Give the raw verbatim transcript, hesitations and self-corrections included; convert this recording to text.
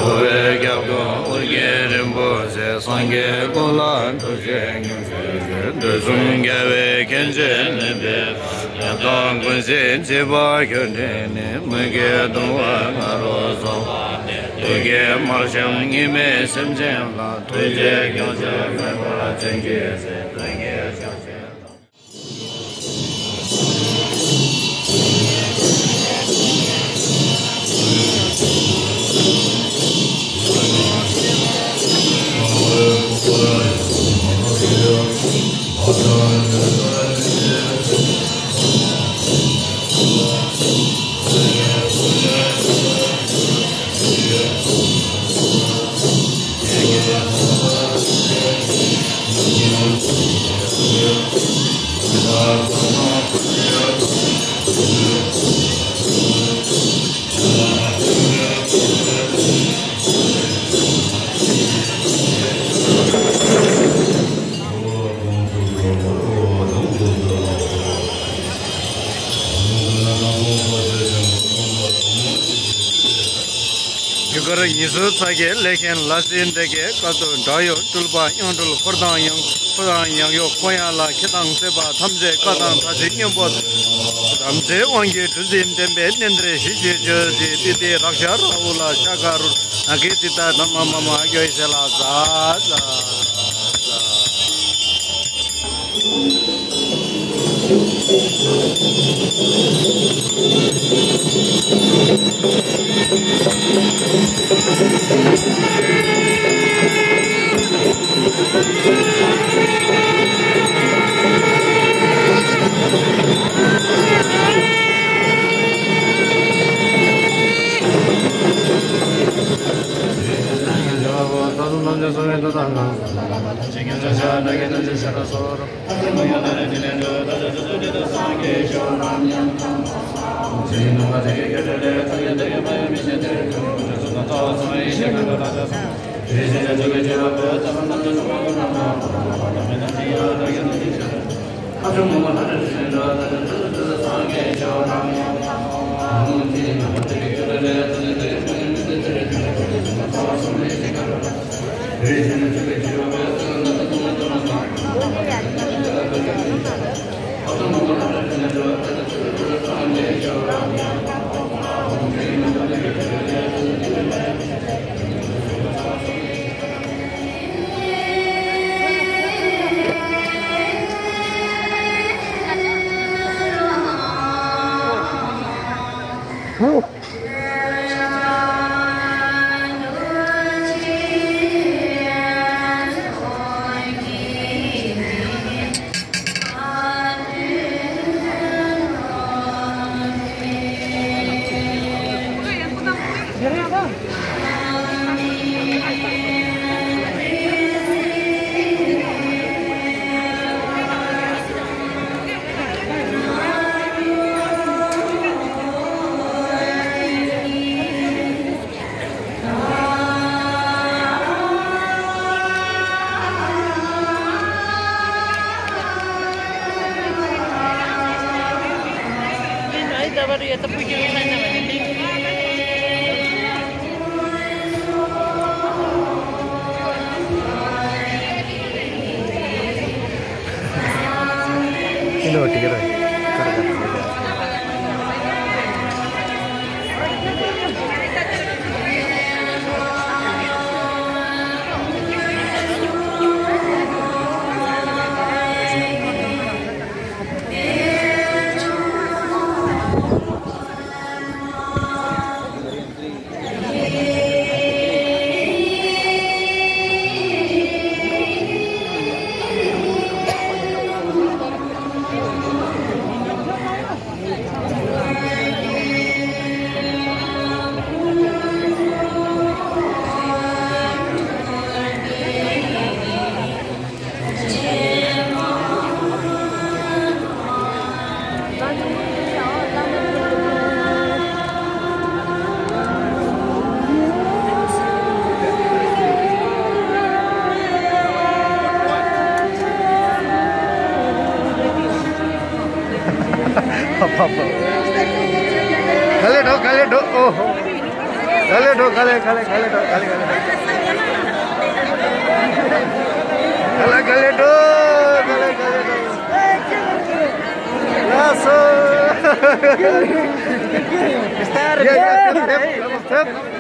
འགྲོ་བའི་སྐྱབས་མགོན་ཨོ་རྒྱན་རིན་པོ་ཆེ། སངས་རྒྱས་ཀུན་ལ་ཐུགས་རྗེ་མཉམ་མཛད་ཅིང་། དུས་གསུམ་རྒྱལ་བའི་མཁྱེན་བརྩེ་ནུས་པའི། ཡང་དག་ཀུན་གཟིགས་བྱེད་པ་ཁྱོད་དྲིན་ནི། མི་དགེ་གདུང་བ་ང་རོ་སོགས། བདུད་ཀྱི་དམག་ཞབས་ངེས་མེད་སེམས་ཅན་ལ། ཐུགས་རྗེས་སྐྱོབ་བྱེད་མཁས་པ་ཅན་གྱི་སྲས། བདག་གིས་ཕྱག་འཚལ་ལོ། རྒྱུ་སྐར་ཉི་ཤུ་རྩ་བརྒྱད་ཀླད་ཀན་ལ་སྲིན་སྡེ་བརྒྱད་དཀའ་ཐུབ་དགྲ་ཡོད་སྤྲུལ་པ་གཡང་སྤྲུལ་འཁོར་དང་ཡང་འཁོར་དང་ཡང་གཡོ་འཁོར་ཡང་ལ་ཁྱི་དང་བསད་པ་ཐམས་ཅད་བཀའ་དང་ཐ་ཚིག་སྙན་པོ་དམ་ཚིག་དབང་གིས་གྲུ་འཛིན་བསྟན་པའི་གནས་འདིར་ཞི་ཞིང་བྱོན་ཏེ་ཏི་ཏི་རཀྵ་ར་ཧུ་ལ་ཤ་ཀ་རུ་ན་གི་ཏི་ཏ་དྷརྨ་མ་མ་གྱོ་ཡི་སེ་ལ་ཛ་ཛ། ག་ལེ་འགྲོ། ག་ལེ་འགྲོ། ཨོ་ཧོ། ག་ལེ་འགྲོ། ག་ལེ། ག་ལེ། ག་ལེ་འགྲོ། ག་ལེ། ག་ལེ། ག་ལེ། ག་ལེ་འགྲོ། ག་ལེ། ག་ལེ་འགྲོ། ལགས་སོ། ཡ་ཡ། ཐེབས་ཐེབས།